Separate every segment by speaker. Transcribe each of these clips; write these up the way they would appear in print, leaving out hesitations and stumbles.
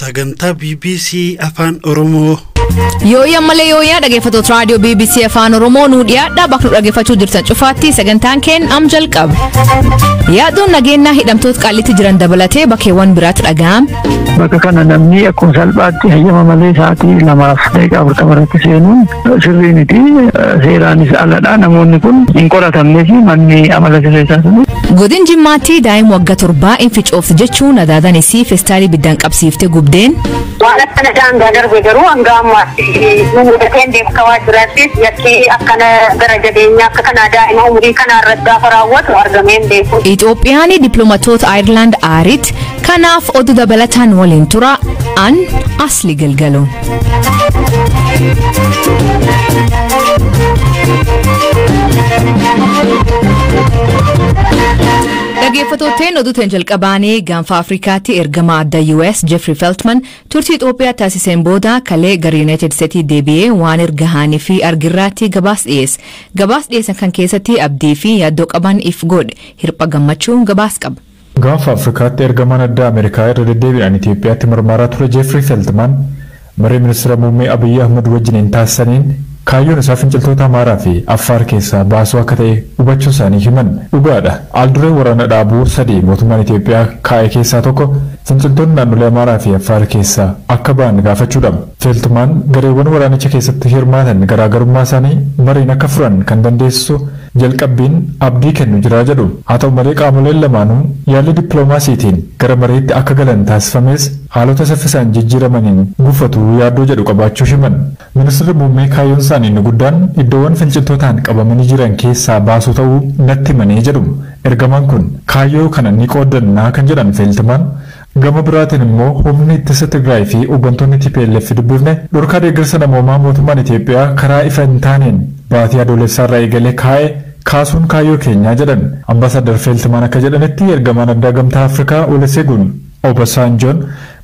Speaker 1: Sagantaa BBC Afaan Oromoo.
Speaker 2: Yooyyaa malee yooyyaa dhaggeeffattoota raadiyoo BBC Afaan Oromoo nuu dhiyaadha. Bakka nu dhaggeeffachuu jirtan cufaatti sagantaan keen am jalqaba. Yaaduun nageenyaa hidhamtoota qaalitti jiran dabalatee bakkeewwan biraatti dhaga'ame.
Speaker 3: Bakka kana namni akkuma salphaatti hayyama malee sa'aatii 2:40 irratti seenuun sirrii miti. Seeraanis aladha. Namoonni kun hin qoratamnee fi manni amala sirreessaa sun.
Speaker 2: Godin Jimmaatti daa'ima waggaa 7 inficoofte jechuun adaadaan isii feestaalii biddaan qabsiiftee gubdeen.
Speaker 4: Waan akkana daangaa darbe garuu hanga ammaatti nu mudateen deemka waajjiraattis yakki akkana gara jabeenyaa akka kanaa daa'ima umurii kanaa irratti gaafa raawwatu argamee hin beeku.
Speaker 2: Itoophiyaan dippiloomaatota Ayirlaand aaritti kanaaf oduu dabalataan waliin tura an Asli Galgalo. Dhaggeeffattootni oduutiin jalqabaanii gaanfa Afrikaatti ergama adda US Jeffrey Feltman turtii Itoophiyaa taasiseen booda kalee gara United States deebi'ee waan erga haanii fi argirraatti gabaas dhiyeesse. Gabaas dhiyeessan kan keessatti abdii fi yaaddoo qaban if godhe hirpha gammachuun gabaas qaba.
Speaker 5: Gaanfa Afrikaatti ergamaan addaa Ameerikaa irra deddeebiidhaan Itoophiyaatti marmaaraa ture Jeffrey Feltman marii ministeera muummee Abiyyi Ahmad wajjiniin taasisaniin kaayyoon isaa finciltoota Amaaraa fi Affaar keessaa baasuu akka ta'e hubachuu isaanii himan. Dhugaadha. Alduree waraana dhaabuu sadii mootummaan Itoophiyaa kaa'e keessaa tokko finciltoonni naannolee Amaaraa fi Affaar keessaa akka ba'an gaafachuudha. Feeltumaan gareewwan waraanicha keessatti hirmaatan garaagarummaa isaanii mariin akka furan kan dandeessisu jalqabbiin abdii kennu jira jedhu. Haa ta'u malee qaamoleen lamaanuu yaalii dippiloomaasiitiin gara mariitti akka galan taasifames haalota saffisaan jijjiiramaniin gufatu yaaddoo jedhu qabaachuu himan. Ministeerri muummee kaayyoon isaanii inni guddaan iddoowwan finciltootaan qabamanii jiran keessaa baasuu ta'uu natti himanii jedhu. Ergamaan kun kaayyoo kana ni qooddannaa kan jedhan Feeltimaan gama biraatiin immoo humni ittisa Tigraay fi hooggantoonni TPLF dubbifne dhorkaa deeggarsa namoomaa mootummaan Itoophiyaa karaa ifa hin taaneen baatii adoolessaa irraa eegalee kaa'e kaasuun kaayyoo keenyaa jedhan. Ambaasaadar Feeltimaan akka jedhanitti ergamaan addaa gamtaa Afrikaa Olusegun Obasanjoon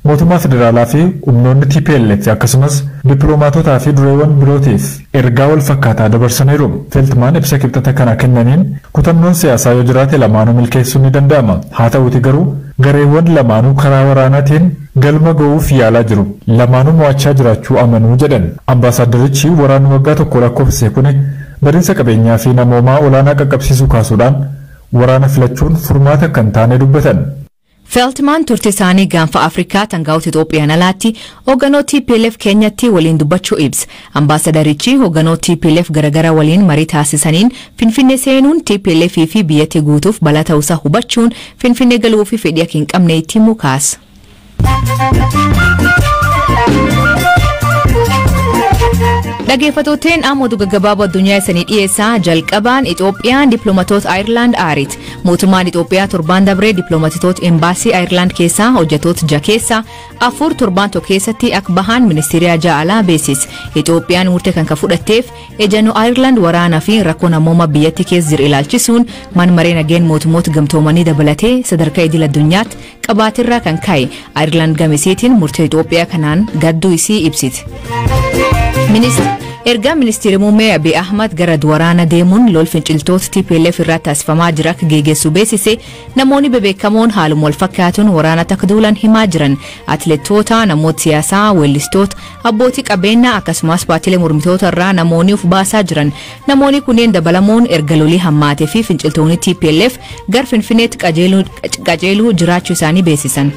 Speaker 5: mootummaa federaalaa fi humnoonni TPLF akkasumas dippiloomaatotaa fi dureewwan birootiif ergaa wal fakkaataa dabarsaniiru. Feeltimaan ibsa kibxata kana kennaniin kutannoon siyaasaa yoo jiraate lamaanuu milkeessuun ni danda'ama. Haa ta'uuti garuu gareewwan lamaanuu karaa waraanaatiin galma ga'uuf yaalaa jiru. Lamaanuu mo'achaa jiraachuu amanuu jedhan. Ambaasaadarichi waraanni waggaa tokko lakkoofsise kun badiinsa qabeenyaa fi namoomaa olaanaa qaqqabsiisuu kaasuudhaan waraana filachuun furmaata kan taane dubbatan.
Speaker 2: Feeltimaan turte isaanii gaanfa Afrikaa tangaa'uut Itoophiyaan alaatti hoogganoo TPLF keenyatti waliin dubbachuu ibsa. Ambaasadarichi hoogganoo TPLF garagara waliin marii taasisaniin Finfinnee seenuun TPLF fi biyyattii guutuuf balaa ta'uusaa hubachuun Finfinnee galuu fi fedhii akka hin qabne itti himuu kaasa. Dhaggeeffattooteen amma oduu gaggabaaboo addunyaa isanii dhiyeessaa jalqabaan Itoophiyaan dippiloomaatota Ayirlaand aariiti. Mootummaan Itoophiyaa torbaan dabree dippiloomaatota embaasii Ayirlaand keessaa hojjettoota 6 keessaa 4 torbaan tokko keessatti akka bahan ministeera ja'alaa beeksise. Itoophiyaan murtee kan fudhatteef ejjennoo Ayirlaand waraanaa fi rakkoo namoomaa biyyattii keessa jiru ilaalchisuun manmaree nageen mootummoota gamtoomanii dabalatee sadarkaa idil addunyaatti qabaatirraa kan ka'e Ayirlaand gameseetiin murtee Itoophiyaa kanaan gadduu isii ibsite. Ergaa ministeerri muummee Abiy Ahmad gara waraana deemuun lol finciltoota TPLF irraa taasifamaa jira akka geggeessu beeksise namoonni bebeekamoon haaluma wal fakkaatuun waraana akka duulan himaa jiran. Atileetota, namoota siyaasaa, weellistoota, abbootii qabeenyaa akkasumas paartiilee mormitoota irraa namoonni of baasaa jiran. Namoonni kunneen dabalamuun erga lolii hammaatee fi finciltoonni TPLF gara Finfinneetti qajeeluu jiraachuu isaanii beeksisan.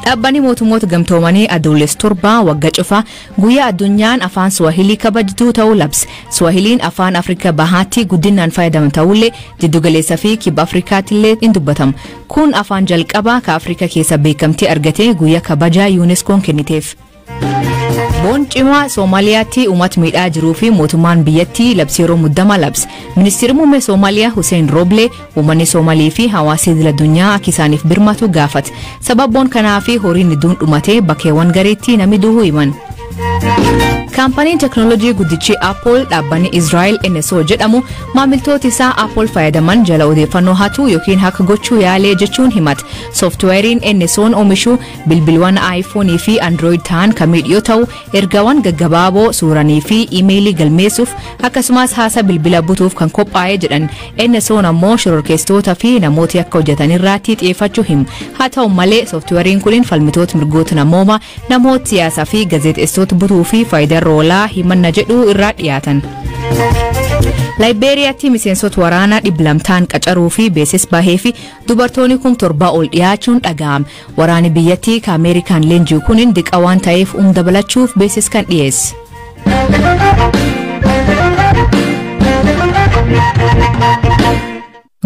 Speaker 2: Dhaabbanni mootummoota gamtoomanii adoolessa 7 waggaa cufa guyyaa addunyaan afaan Swahilii kabajtuu ta'uu labse. Swahiliin afaan Afrikaa bahaatti guddinaan fayyadaman ta'ullee jiddugaleessa fi kibba Afrikaatti illee in dubbatama. Kun afaan jalqabaa ka Afrikaa keessa beekamtii argatee guyyaa kabajaa UNESCO'n kenniteef. Boon cimaa Soomaaliyaatti uummata miidhaa jiruu fi mootummaan biyyattii labsii yeroo muddamaa labse. Ministeerri muummee Soomaaliyaa Hussein Roble uummanni Soomaalii fi hawaasa idil addunyaa akka isaaniif birmatu gaafate. Sababoon kanaa fi horiin hedduun dhumatee bakkeewwan gareetti namni du'uu himan. Kaampaniin teknoolojii guddichi Apple dhaabbanni Israa'el NSO jedhamu maamiltoota isaa Apple fayyadaman jala odeeffannoo hatuu yookiin hack gochuu yaalee jechuun himata. Sooftiweeriin NSO'n oomishu bilbilawwan iPhone fi Android ta'an kan miidhu yoo ta'u, ergaawwan gaggabaaboo, suuranii fi iimeelii galmeessuuf akkasumas haasaa bilbila butuuf kan qophaa'e jedhan. NSO'n ammoo shororkeessitoota fi namoota akka hojjetan irratti xiyyeeffachuu himu. Haa ta'u malee, sooftiweeriin kun falmitoota mirgoota namoomaa, namoota siyaasaa fi gaazexeessitoota butuu fi faayidaa oolaa himanna jedhu irraa dhiyaatan. Laayibeeriyaatti miseensota waraanaa 200 qacaruu fi beesis bahee fi dubartoonni 7,000 ol dhiyaachuun dhaga'ame. Waraanni biyyattii ka Ameerikaan leenji'u kun diqa waan ta'eef dabalachuuf beesis kan dhiyeesse.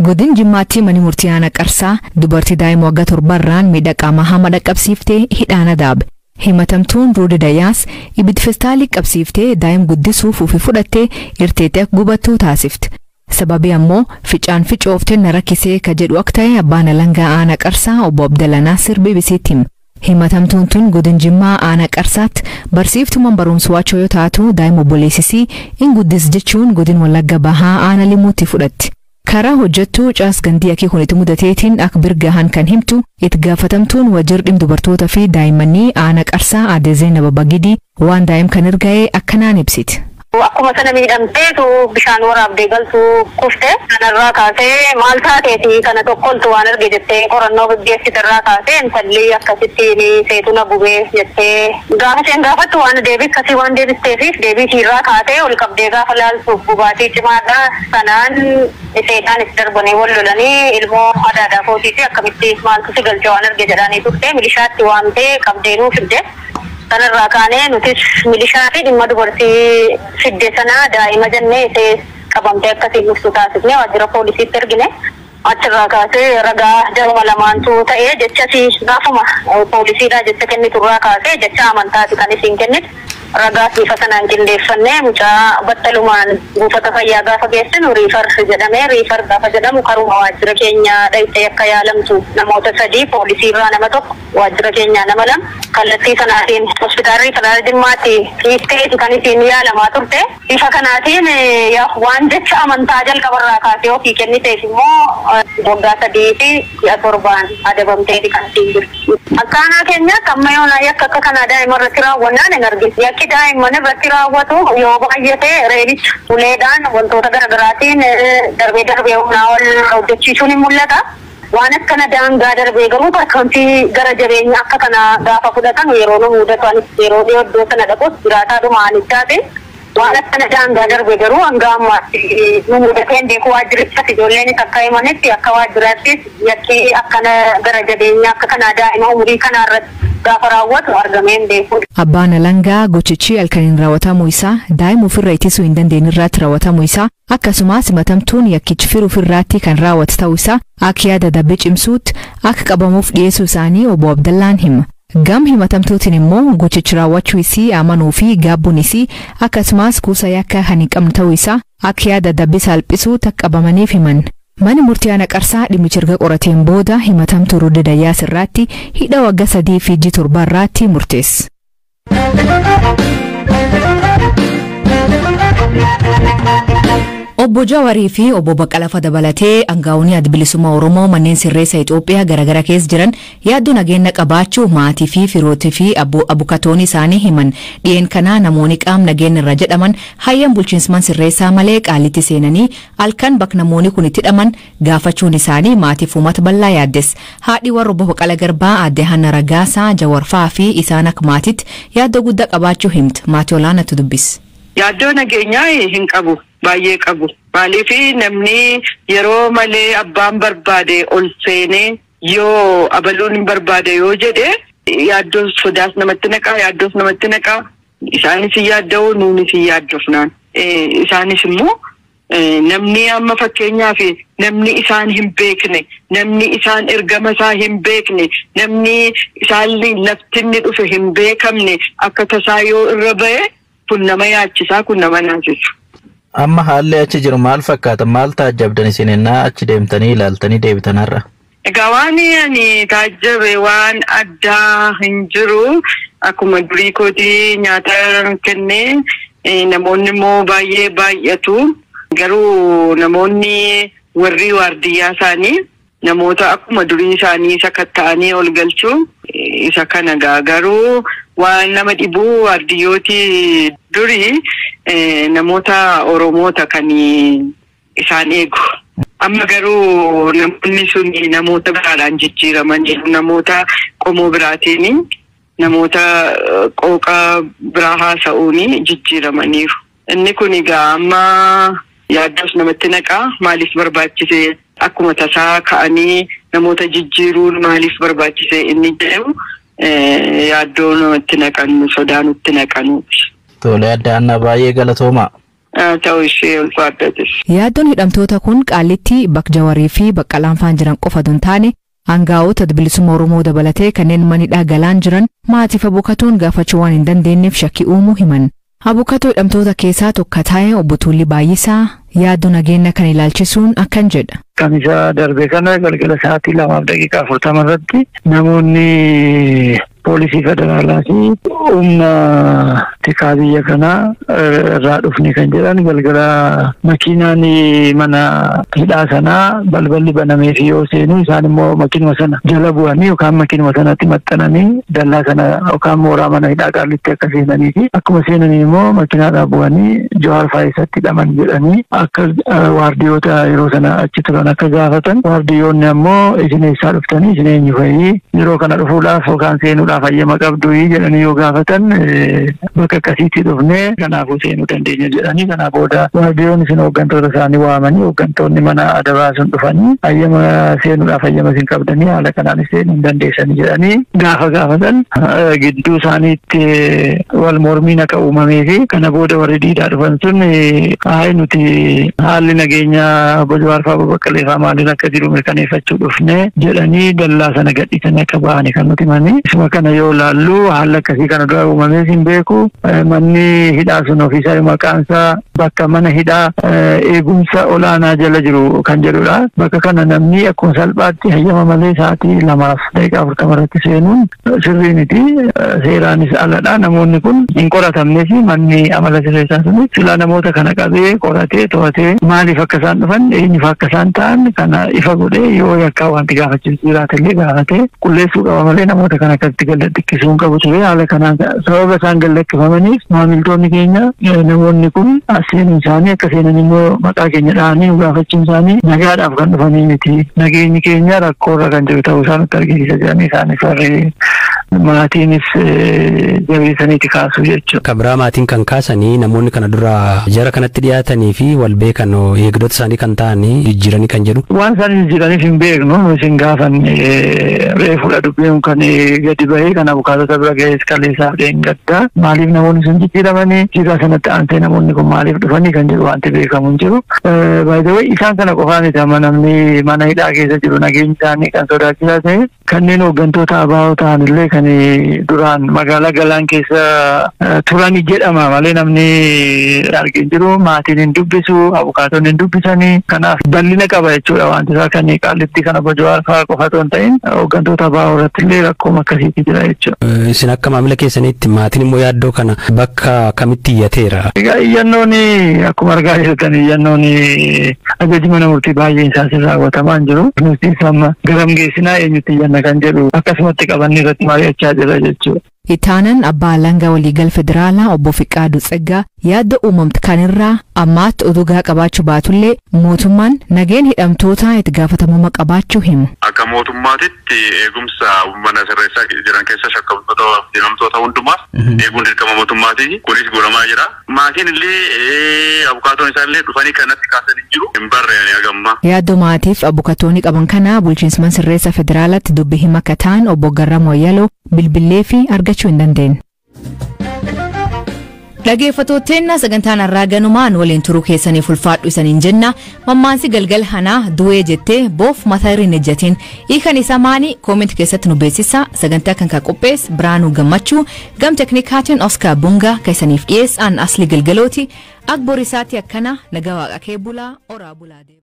Speaker 2: Godin Jimmaatti manni murtii aanaa Qarsaa dubartii daa'ima waggaa 7rraan miidhaa qaamaa hamaa dhaqqabsiiftee hidhaan adaabe. Himatamtuun Ruudi Dayaas ibidda feestaalii qabsiiftee daa'ima guddisuuf ofii fudhattee irteetti akka gubattuu taasifte. Sababii ammoo ficaan ficooftee na rakkisee ka jedhu akka ta'e abbaan alangaa aanaa Qarsaa obbo Abdalla Naasir BBC'tti hima. Himatamtuun tun godin Jimmaa aanaa Qarsaatti barsiiftumaan barumsa waachoo yoo taatu, daa'ima obboleessisii in guddis jechuun godin Wallagga Bahaa aanaa Limuutti fudhatti. Karaa hojjettuu caas gandii akii kun itti mudateetiin akka birgahan kan himtu itti gaafatamtuun wajjir dhimma dubartoota fi daa'immanii aanaa Qarsaa aadde Zeenab Bagidii waan daa'im kan erga'ee akkanaan ibsiti.
Speaker 4: Akkuma sana miidhamteetu bishaan waraabdee galtuu kufte. Kanarraa kaasee maal taateeti kana tokkoltu waan arge jettee qorannoo gaggeessite irraa kaasee intalli akkasittiin seetu na gubee jettee gaafa isheen gaafattu waan deebii akkasii waan deebisteefiif deebii isiirraa kaasee ol qabdee gaafa laaltuuf gubaatii cimaadha. Sanaan iseedhaanis darbanii wal lolanii ilmoo adaadaa kootiiti akkamitti maaltu si galche waan arge jedhanii turte milishaatti waamtee qabdeenuu fidde. Kanarraa kaanee nutis milishaa fi dhimma dubartii fidde sanaa daa'ima jennee ishee qabamtee akkasiin dhuftu taasifnee waajjira poolisiitti ergine. Achirraa kaasee ragaa jaruma lamaantu ta'ee jechasi gaafuma poolisiidhaa jecha kenniturraa kaasee jecha amantaati kan isiin kennitu. Ragaa bifa sanaan qindeeffannee mucaa battalumaan buufata fayyaa gaafa geessinu refer jedhamee, refer gaafa jedhamu karuma waajjira keenya dhayitee akka yaalamtu namoota sadii, poolisiirraa nama tokko, waajjira keenyaa nama lama, kallattii sanaatiin hospitaalli federaalaa Jimmaatti hiikteeti kan isiin yaalamaa turte. Bifa kanaatiin waan jecha amantaa jalqabarraa kaasee ofii kenniteef immoo waggaa 3 fi ji'a 7n adabamteeti kan isiin jirtu. Akka aanaa keenyaatti amma yoonaa yakka akka kanaa daa'ima irratti raawwannaan hin argine. Yakki daa'imman irratti raawwatu yoo baay'ate reebicha uleedhaan wantoota garaagaraatiin darbee darbee humnaa ol hojjechiisuun ni mul'ata. Waan akkana daangaa darbee garuu tarkaanfii gara jabeenya akka kana gaafa fudhatan yeroo nu mudatu, anis yeroo dhiyoo iddoo sana dhaqus jiraataadhuma aanichaati. Waan akkana daangaa darbee garuu hanga ammaatti nu mudatee hin beeku. Waajjirichas ijoolleenis akka himanitti akka waajjiraattis yakki akkana gara jabeenya akka kanaa daa'ima umurii kanaa irratti gaafa raawwatu argamee hin beeku.
Speaker 2: Abbaan alangaa gochichi halkaniin raawwatamuu isaa, daa'ima ofirra ittisuu hin dandeenye irratti raawwatamuu isaa, akkasumas himatamtuun yakkichi firu ofirraatti kan raawwatu ta'uu isaa akka yaada dabbe cimsuutti akka qabamuuf dhiyeessuu isaanii obbo Abdallaan hima. Gam himatamtuutiin immoo gochichi raawwachuu isii amanuu fi gaabbuun isii akkasumas kuusa yakka kan hin qabne ta'uu isaa akka yaada dabbe salphisuutti akka qabamaniif himan. Manni murtii aanaa Qarsaa dhimmicha erga qorateen booda himatamtuu Ruudda Dayyaas irratti hidha waggaa 3 fi ji'a 7 irratti murteesse. Obbo Jawarii fi obbo Baqqalaa dabalatee aangaa'onni adda bilisummaa Oromoo manneen sirreessa Itoophiyaa garaagaraa keessa jiran yaaddoo nageenya qabaachuu maatii fi firootii fi abukatoonni isaanii himan. Dhiyeen kanaa namoonni qaama nageenya irra jedhaman hayyam bulchiinsa sirreessaa malee qaalitti seenanii halkan bakka namoonni kun itti hidhaman gaafachuun isaanii maatiif uummata bal'aa yaaddes. Haadhi warra obbo Baqqalaa Garbaa aadde Hanna Raggaasaa Jawarfaa fi isaan akka maatiitti yaaddoo guddaa qabaachuu himti. Maatii olaanaatu dubbise.
Speaker 6: Yaaddoo nageenyaa hin qabu. Baay'ee qabu. Maaliif namni yeroo malee abbaan barbaade ol seenee yoo abaluun hin barbaade yoo jedhe yaaddoon sodaas namatti naqaa, yaaddoos namatti naqaa. Isaanis hin yaadda'u, nuunis hin yaaddofnaan. Isaanis immoo namni amma fakkeenyaaf namni isaan hin beekne, namni isaan ergama isaa hin beekne, namni isaan laftinni dhufe hin beekamne akka tasaa yoo irra ba'e kun nama yaachisaa, kun nama naasisa.
Speaker 7: Amma haalli achi jiru maal fakkaata? Maal taajjabdan isin ennaa achi deemtanii ilaaltanii deebitan har'a?
Speaker 6: Egaa waan ani taajjabe waan addaa hin jiru. Akkuma durii kootii nyaata kennee namoonni immoo baay'ee baay'atu. Garuu namoonni warri waardiyyaa isaanii namoota akkuma durii isaanii sakatta'anii ol galchuu isa kana garuu waan nama dhibuu waardiyyooti durii namoota Oromoota kan isaan eegu. Amma garuu namoonni sun namoota biraadhaan jijjiiramanii namoota qomoo biraatiin namoota qooqa biraa haasa'uun jijjiiramaniiru. Inni kun egaa amma yaaddos namatti naqaa maaliif barbaachise akkuma tasaa ka'anii namoota jijjiiruun maaliif barbaachise inni jedhamu yaaddoo namatti naqanu sodaa nutti naqanu.
Speaker 7: Tole adda Annaa baay'ee galatoomaa.
Speaker 6: Ta'uu ishee ulfaadhatis.
Speaker 2: Yaaddoon hidhamtoota kun Qaallitti Bakjawarii fi Baqqalaan faan jiran qofa osoo hin taane aangaa'ota bilisummaa Oromoo dabalatee kanneen manidhaa galaan jiran maatiif abukatoon gaafachuu waan hin dandeenyeef shakkii uumuu himan. Abukatoo hidhamtoota keessaa tokko taa'e obbo Tuulli Baay'isaa yaaddoo nageenya kan ilaalchisuun akkan jedha.
Speaker 3: Kan isa darbe kana galgala sa'aatii 2:40 irratti namoonni poolisii federaalaa fi humna tikaa biyya kanaa irraa dhufne kan jedhan galgala makiinaan mana hidhaa sanaa balballi banamee fi yoo seenu isaan immoo makiinuma sana jala bu'anii yookaan makiinuma sanatti maxxananii dallaa sana yookaan mooraa mana hidhaa Qaallitti akka seenanii fi akkuma seenanii immoo makiinaadhaa bu'anii Jawaar Faayisatti hidhaman jedhanii akka waardiyoota yeroo sana achi turan akka gaafatan waardiyyoonni ammoo isin eessaa dhuftanii isin eenyu fa'ii yeroo kana dhufuudhaaf yookaan seenuudhaaf hayyama qabdu jedhanii yoo gaafatan bakka akkasiitti dhufnee kanaafuu seenuu dandeenya jedhanii kana booda waardiyyoonni isin hooggantoota isaanii waamanii hooggantoonni mana adabaa sun dhufanii hayyama seenuudhaaf hayyama isin qabdanii haala kanaan seenuu hin dandeessanii jedhanii gaafa gaafatan gidduu isaaniitti wal mormiin akka uumamee fi kana booda warri diidaa dhufan sun hayi nuti haalli nageenya obbo Jawaar fa'aa Baqqalee fa'aa maaliin akka jiru mirkaneeffachuu dhufne jedhanii dallaa sana gadhiisanii akka ba'anii kan nuti himanii. Isuma kana yoo laallu haalli akkasii kana dura uumamees hin beeku. Manni hidhaa sun ofiisaa maqaan isaa bakka mana hidhaa eegumsa olaanaa jala jiru kan jedhudha. Bakka kana namni akkuma salphaatti hayyama malee sa'aatii 2:40 irratti seenuun sirrii miti. Seeraanis aladha. Namoonni kun hin qoratamnes manni amala sirreessaa sun silaa namoota kana qabee qoratee to'atee maaliif akka isaan dhufan eenyuuf akka isaan ta'an kana ifa godhee yoo yakkaa wanti gaafachiisu jiraatellee gaafatee qulleessuu qaba malee namoota kana akkasitti gallakkisuu hin qabu ture. Haala kanaan sababa isaan gallakkifamaniif maamiltoonni keenya namoonni kun as seenuun isaanii akka seenan immoo maqaa keenya dhahanii nu gaafachuun isaanii nagaadhaaf kan dhufanii miti. Nageenyi keenya rakkoorra kan jiru ta'uu isaa nutti argisiisa jedhanii isaanis warri maatiinis jabeessaniiti kaasuu jechuudha.
Speaker 8: Kan biraa maatiin kan kaasanii namoonni kana dura jara kanatti dhiyaatanii fi wal beekan eegdota isaanii kan ta'anii jijjiiranii kan jedhu.
Speaker 3: Waan isaan jijjiiraniif hin beeknu isin gaafan reefuudha dubbiin kan gadi bahee kan abukaatota bira ga'ees kaleessaaf dheengaddaa maaliif namoonni sun jijjiiramanii jijjiirraa sanatti aansee namoonni kun maaliif dhufanii kan jedhu wanti beekamu hin jiru. Baay'ee isaan kana qofaa miti amma namni mana hidhaa keessa jiru nageenyi isaanii kan sodaachisaa ta'e kanneen hooggantoota abaa'oo ta'an illee kan duraan magaalaa Galaan keessa turani jedhama malee namni argin jiru maatiin hin dubbisu abukaatonni hin dubbisanii kanaaf bal'ina qaba jechuudha wanti isaa kan Qaallitti kana obbo Jawaar fa'aa qofa otoo hin ta'in hooggantoota abaa'oo irratti illee rakkooma akkasiitu jira jechuudha.
Speaker 8: Isin akka maamila keessaniitti maatiin immoo yaaddoo kana bakka kamitti iyyateera?
Speaker 3: Egaa iyyannoon akkuma argaa jirtan iyyannoon ajaji mana murtii baay'een isaa raawwatamaa hin jiru. Nuti amma garam geessinaa eenyutti iyyanna kan jedhu akkasumatti qabannee irratti mari'achaa jira jechuudha.
Speaker 2: Itaanan abbaa alangaa waliigal federaalaa obbo Fiqaaduu Tsaggaa yaadda uumamte kanirraa ammaatti oduu qabaachuu baatullee mootummaan nageen hidhamtootaa itti gaafatamummaa qabaachuu himu.
Speaker 9: Akka mootummaatitti eegumsa mana sirreessaa jiran keessa shakkamtoota hidhamtoota hundumaaf eeguun dirqama mootummaati. Kunis godhamaa jira. Maatiin illee abukaatoon isaallee dhufanii kanatti kaasanii jiru. Hin barreeffamne hagamma.
Speaker 2: Yaaddoo maatiif abukaatoonni qaban kana bulchiinsa mana sirreessaa federaalaatti dubbii hima akka ta'an obbo Garramuu Ayyaloo bilbilee fi argachuu hin dandeenye. Dhaggeeffattootni sagantaan har'aa ganumaan waliin turuu keessaniif ulfaadhu isaniin jenna. Mammaansi galgal hanaa du'ee jettee boof mataa irra hin ejjatiin. Hiikan isaa maani koomenti keessatti nu beeksisa. Sagantaa kan qopheesse Biraanuu Gammachuu gam teknikaatiin Oskaar Bungaa keessaniif dhiyeessaan Asli Galgalooti. Akboor isaatti akkana nagaa waaqa kee bulaa oraa bulaa deema.